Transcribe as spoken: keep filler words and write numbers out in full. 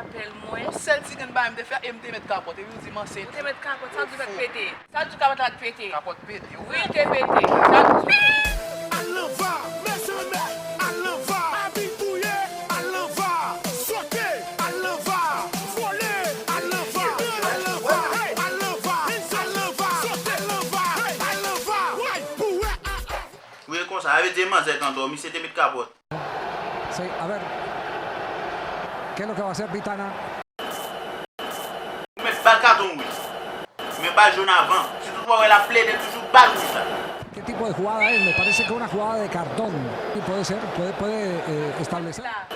rapèl mwen. Yon sèl ti grenn bagay m te fè e m te met kapòt. Epi w di m ansent. Ou te met kapòt, sa di w fè k pete. Sa di w kapòt la t pete. Kapòt pete. Wi, l te pete. Sa di w pete. Al nan va, mèsenè, al nan va, abitouye, al nan va, sote, al nan va, vole, al nan va, al nan va, al nan va, al nan va, sote, al nan va, al nan va, way, pou wè, a, a. Wi, e konsa. Sa vle di manzè t andòmi, se te met kapòt. Sí, a ver. ¿Qué es lo que va a hacer Vitana? Ou met ba l katon wouj. Men ba l jòn avan. Si toutfwa w wè l ap plede toujou, ba l wouj la. ¿Qué tipo de jugada es? Me parece que una jugada de cartón. Y puede ser, puede, puede eh, establecer. La.